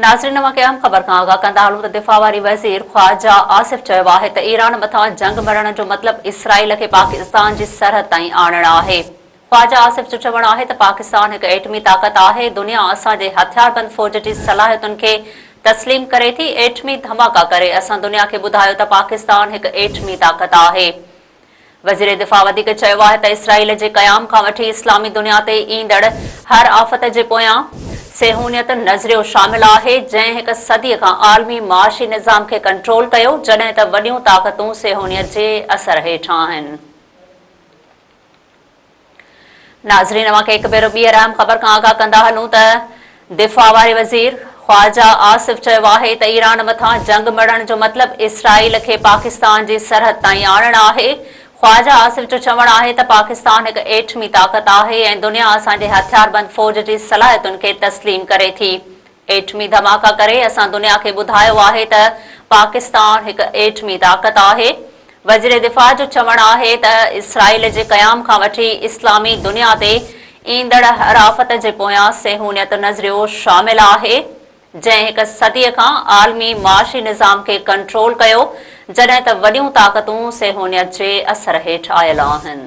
ناظرين اوهان کي اهم خبر کان آگاهه ڪندا هلون ته دفاع واري وزير خواجه آصف چيو آهي ته ايران مٿان جنگ مڙهڻ جو مطلب اسرائيل کي پاڪستان جي سرحد تائين آڻڻ آهي. خواجه آصف جو چوڻ آهي ته پاڪستان هڪ ايٽمي طاقت آهي، دنيا اسان جي هٿياربند فوج جي صلاحيتن کي تسليم ڪري ٿي، ايٽمي ڌماڪا ڪري اسان دنيا کي ٻڌايو ته پاڪستان هڪ ايٽمي طاقت آهي. وزير دفاع وڌيڪ چيو آهي ته اسرائيل جي قيام کان وٺي اسلامي دنيا تي ايندڙ هر آفت جي پويان صيهونيت نظريو شامل آهي، جنهن هڪ صدي کان عالمي معاشي نظام کي ڪنٽرول ڪيو، جڏهن ته وڏيون طاقتون صيهونيت جي اثر هيٺ آهن. ناظرين اوهان کي هڪ ڀيرو ٻيهر اهم خبر کان آگاهه ڪندا هلون ته دفاع واري وزير خواجه آصف چيو آهي ته ايران مٿان جنگ مڙهڻ جو مطلب اسرائيل کي پاڪستان جي سرحد تائين آڻڻ آهي. خواجه آصف جو چوڻ آهي ته پاڪستان هڪ ايٽمي طاقت آهي ۽ دنيا اسان جي هٿياربند فوج جي صلاحيتن کي تسليم ڪري ٿي. ايٽمي ڌماڪا ڪري اسان دنيا کي ٻڌايو آهي ته پاڪستان هڪ ايٽمي طاقت آهي. وزير دفاع جو چوڻ آهي ته اسرائيل جي قيام کان وٺي اسلامي دنيا تي ايندڙ هر آفت جي پويان صيهونيت نظريو شامل آهي، جنهن هڪ صدي کان عالمي معاشي نظام کي ڪنٽرول ڪيو، جڏهن ته وڏيون طاقتون صيهونيت جي اثر هيٺ آيل آهن.